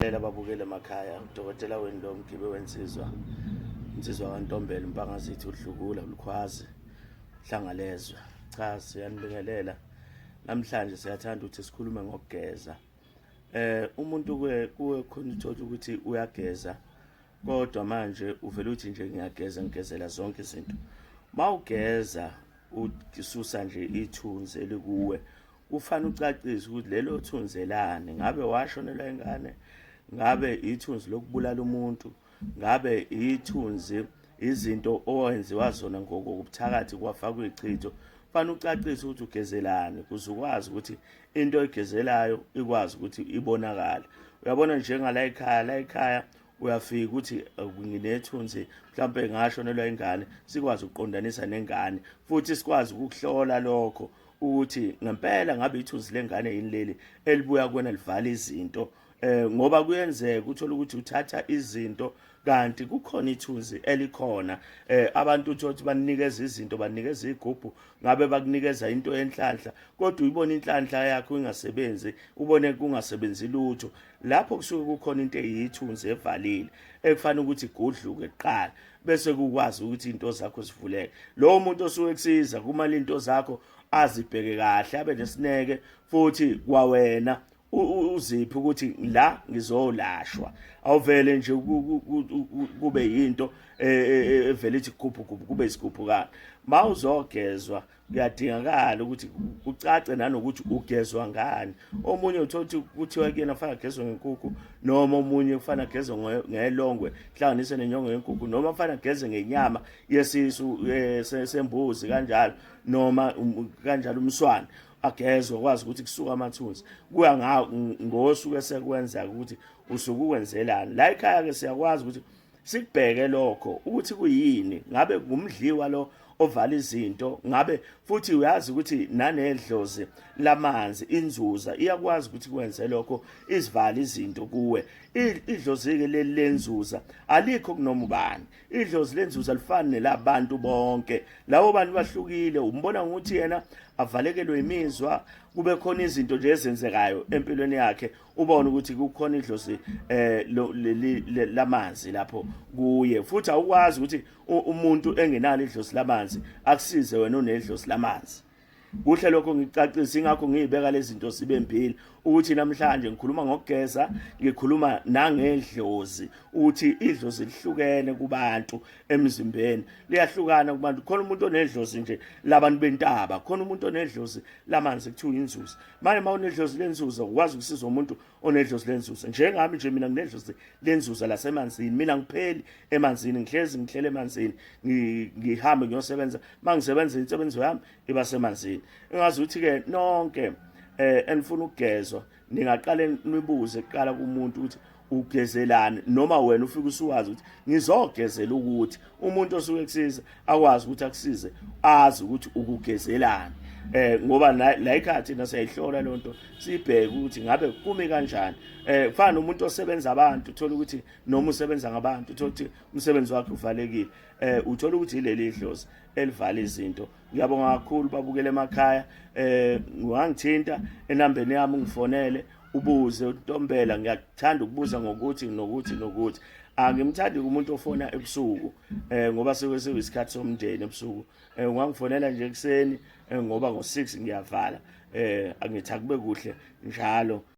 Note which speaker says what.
Speaker 1: Ngiyabingelela ababukeli emakhaya, udokotela wenu lo Mgibe wensizwa, insizwa kaNtombela uMpangazithi uDlukula uLukhwazi Hlangalezwe. Cha, siyanibingelela. Namhlanje siyathanda ukuthi sikhulume ngokugeza. Umuntu ke kuwe khona uthola ukuthi uyageza kodwa manje uvela uthi nje ngiyageza ngigezela zonke izinto. Mawugeza ususa nje ithunzi elikuwe kufanele ucacise ukuthi lelo thunzi elani, ngabe washonelwa ingane, ngabe ithunzi lokubulala umuntu, ngabe ithunzi izinto owenziwa zona ngokubuthakathi kwafakwa ichitho. Fanele ucacise ukuthi ugezelani ukuze ukwazi ukuthi into oyigezelayo ikwazi ukuthi ibonakale. Uyabona njengala ekhaya, la ekhaya uyafika ukuthi nginethunzi mhlawumbe ngashonelwa ingane, sikwazi ukuqondanisa nengane futhi sikwazi ukukuhlola lokho ukuthi ngempela ngabe ithunzi lengane yini leli elibuya kuwena livala izinto. Ngoba kuyenzeka uthola ukuthi uthatha izinto kanti kukhona ithunzi elikhona. Abantu uthola ukuthi banikeza izinto, banikeza igubhu, ngabe bakunikeza into yenhlanhla kodwa uyibona inhlanhla yakho ingasebenzi, ubone kungasebenzi lutho. Lapho kusuke kukhona into eyithunzi evalile ekufanele ukuthi igudluke kuqala bese kukwazi ukuthi into zakho zivuleke. Lowo muntu osuke kusiza kumali into zakho azibheke kahle, abe nesineke futhi kwawena uziphi ukuthi la ngizolashwa. Awuvele nje kube yinto evele ithi gubhu gubhu kube isigubhukana. Mawuzogezwa kuyadingakala ukuthi kucace nanokuthi ugezwa ngani. Omunye uthola ukuthi kuthiwa kuyena kufanele agezwe ngenkukhu, noma omunye kufanele agezwe ngelongwe hlanganise nenyongo yenkukhu, noma kufanele ageze ngenyama yesisu sembuzi kanjalo, noma kanjalo umswane agezwe kwazi ukuthi kusuka amathunzi. Kuya ngosuku esekwenza ukuthi usuke ukwenzelani. La ekhaya ke siyakwazi ukuthi sikubheke lokho ukuthi kuyini, ngabe ngumdliwa lo ovala izinto, ngabe futhi uyazi ukuthi nanedlozi lamanzi inzuza iyakwazi ukuthi kwenze lokho, izivala izinto kuwe. Idlozi ke leli lenzuza alikho kunoma ubani. Idlozi lenzuza lifani nelabantu bonke, labo bantu bahlukile. Umbona ngokuthi yena avalekelwe imizwa, kube khona izinto nje ezenzekayo empilweni yakhe, ubone ukuthi kukhona idlozi lamanzi lapho kuye. Futhi awukwazi ukuthi umuntu engenalo idlozi lamanzi akusize wena onedlozi lamanzi. Kuhle lokho ngicacisa, ingakho ngiyibeka lezi zinto zibe mbili, ukuthi namhlanje ngikhuluma ngokugeza, ngikhuluma nangedlozi, ukuthi idlozi lihlukene kubantu emzimbeni, liyahlukana kubantu. Khona umuntu onedlozi nje labantu bentaba, khona umuntu onedlozi lamanzi kuthiwa inzuza. Manje uma unedlozi lenzuza ukwazi ukusiza umuntu onedlozi lenzuza. Njengami nje mina nginedlozi lenzuza lasemanzini, mina ngipheli emanzini, ngihlezi ngihlele emanzini, ngihambe ngiyosebenza, mangisebenza insebenzo yami iba semanzini. Engazi ukuthi ke nonke enifuna ukugezwa ningaqale nibuze kuqala kumuntu ukuthi ugezelani, noma wena ufike usuwazi ukuthi ngizogezela ukuthi umuntu osuke kusiza akwazi ukuthi akusize azi ukuthi ukugezelani. Ngoba la ikhathi thina siyayihlola lonto, sibheke ukuthi ngabe kumi kanjani. Kufana nomuntu osebenza abantu, uthola ukuthi noma usebenza ngabantu, uthola ukuthi umsebenzi wakhe uvalekile, uthola ukuthi ileli idlozi elivala izinto. Ngiyabonga kakhulu babukele emakhaya. Ungangithinta enambeni yami, ungifonele ubuze uNtombela, ngiyakuthanda ukubuza ngokuthi nokuthi nokuthi. Angimthandi umuntu ofona ebusuku ngoba sekuyisikhathi somndeni ebusuku. Ungangifonela nje ekuseni ngoba ngo6 ngiyavala. Angithi akube kuhle njalo.